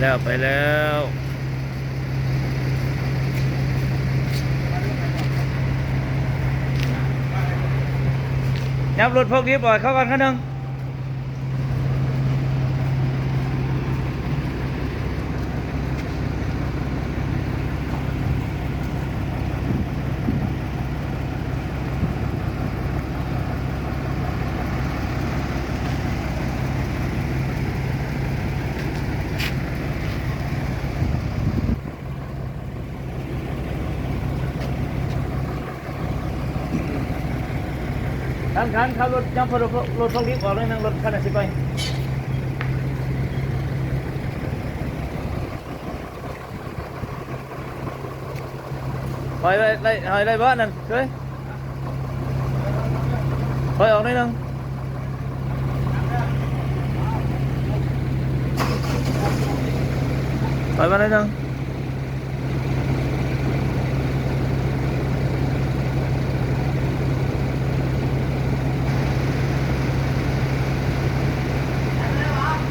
ແລ້ວ ໄປແລ້ວ. ຍັບລົດພວກດິບອອກເຂົ້າກ່ອນຄັນໜຶ່ງ. ຄັນ ຄັນ ຂັບລົດ ຍັບລົດ ລົດພວກດິບອອກໜ້ອຍໜຶ່ງ ລົດຄັນນັ້ນຊິໄປ. ຖອຍໄດ້ ໄດ້ ຖອຍໄດ້ບໍ່ນັ້ນເຄີຍ? ຖອຍອອກໜ້ອຍໜຶ່ງ ຖອຍມາໜ້ອຍໜຶ່ງ.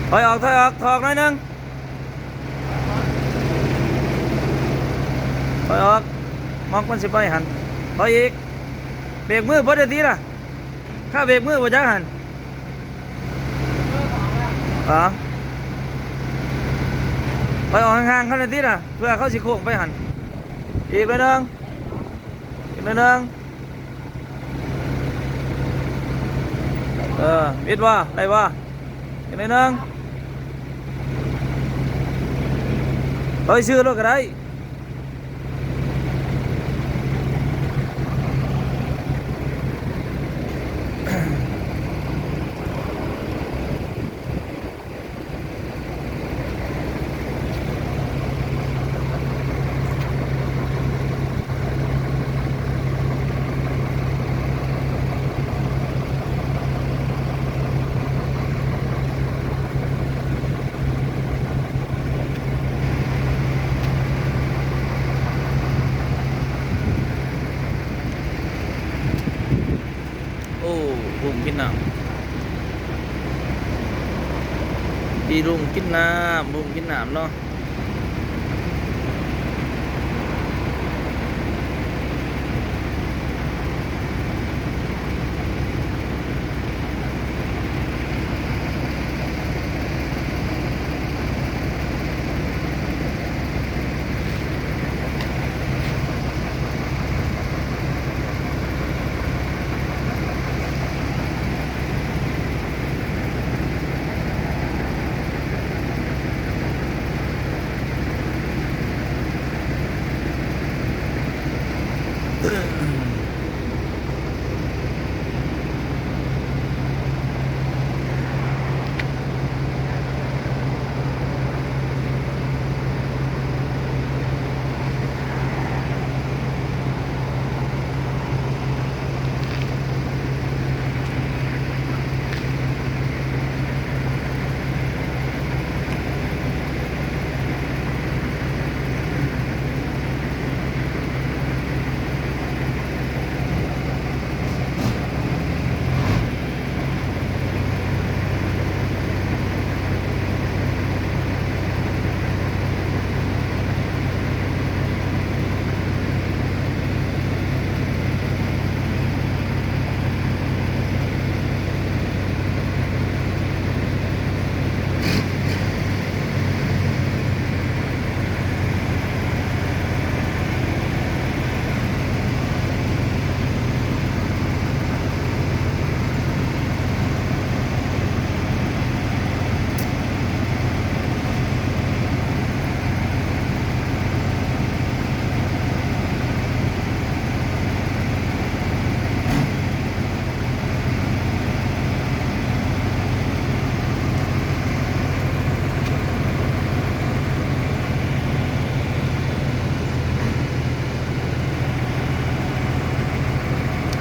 ຖອຍອອກ ຖອຍອອກ ຖອຍອອກໜ້ອຍໜຶ່ງ. ຖອຍອອກ ມັອກມັນຊິໄປຫັ້ນ. ຖອຍອີກ ເບຣກມືບໍ່ໄດ້ຕິລະ? ຄາເບຣກມືບໍ່ຈັກຫັ້ນ. ອໍ ຖອຍອອກຫ່າງໆ ເຂົາແດ່ຕິລະ ເພື່ອເຂົາຊິໂຄ້ງໄປຫັ້ນ. ອີກໜ້ອຍໜຶ່ງ ອີກໜ້ອຍໜຶ່ງ. ເອີ ວິດບໍ່? ໄດ້ບໍ່? ອີກໜ້ອຍໜຶ່ງ. ເອີ ຊື່ລົດກໍໄດ້. ໂອ້ ຮຸ່ງກິນນ້ຳ ດີ ລຸງກິນນ້ຳ ລຸງກິນນ້ຳເນາະ.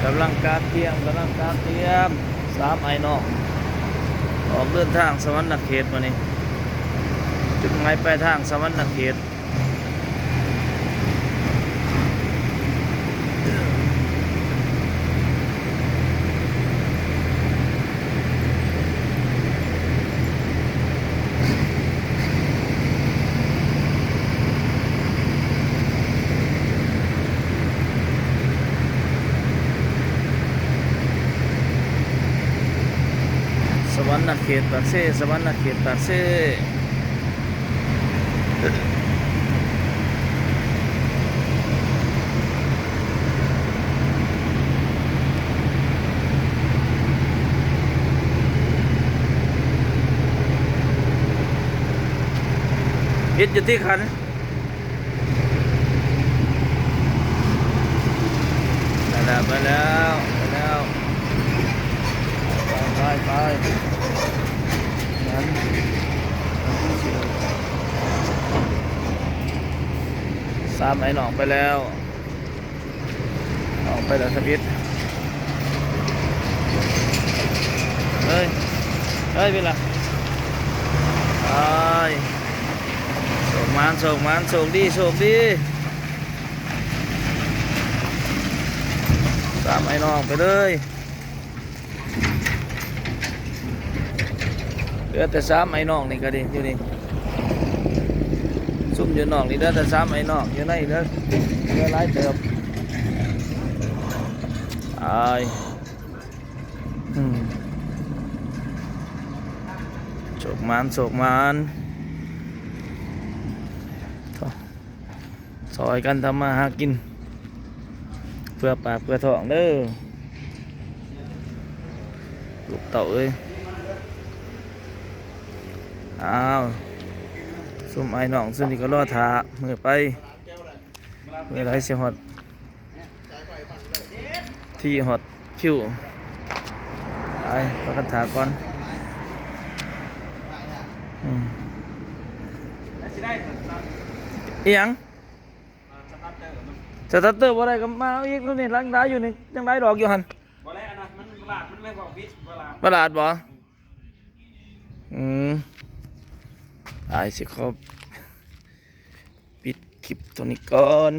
ກຳລັງກະກຽມ ກຳລັງກະກຽມ ສາມອ້າຍນ້ອງ ອອກເດີນທາງສະຫວັນນະເຂດມື້ນີ້ ຈຸດໝາຍປາຍທາງສະຫວັນນະເຂດ. ກ ສະຫວັນນະເຂດປາກເຊ, ສະຫວັນນະເຂດປາກເຊ. ເຮັດຢູ່ຕິຄັນ. ໄປແລ້ວ ໄປແລ້ວ ໄປແລ້ວ ໄປ ໄປ ໄປ ນັ້ນ ສາມໄອ້ນ້ອງໄປແລ້ວ. ອອກໄປແລ້ວທຳອິດ. ເຮີ້ຍ ເຮີ້ຍ ເວລາ ໄປ. ໂຊກໝານ ໂຊກໝານ ໂຊກດີ ໂຊກດີ. ສາມໄອ້ນ້ອງໄປເລີຍ. ເຫຼືອແຕ່ສາມໄອ້ນ້ອງນີ້ກໍດີ ຢູ່ນີ້ ຊຸມຢູ່ນອກນີ້ເຫຼືອແຕ່ສາມໄອ້ນ້ອງ ຢູ່ໃນເຫຼືອ ເຫຼືອຫຼາຍເຕີບ. ອາຍ ອືມ ໂຊກໝານ ໂຊກໝານ. ໂທ້ ຊ່ອຍກັນທຳມາຫາກິນ ເພື່ອປາກເພື່ອທ້ອງເດີ ລູກເຕົ້າເອີຍ. ອ້າວ ຊຸມອ້າຍນ້ອງຊຸມນີ້ກໍລໍຖ້າມື້ໄປ ມື້ໃດຊິຮອດ ທີ່ຮອດຄິວ ໄປ ພາກັນຖ້າກ່ອນ. ອືມ ອີຫຍັງ? ສະຕາເຕີບໍ່ໄດ້ກໍມາເອົາອີກ. ນີ້ຍັງໄດ້ຢູ່ນີ້ ຍັງໄດ້ດອກຢູ່ຫັ້ນ. ບໍ່ແລ້ວ ອັນນັ້ນມັນຕະຫຼາດ ມັນແມ່ນເວົ້າຜິດ ຕະຫຼາດ ຕະຫຼາດບໍ່? ອືມ ອ້າຍຊິຂໍປິດຄລິບຕົວນີ້ກ່ອນ.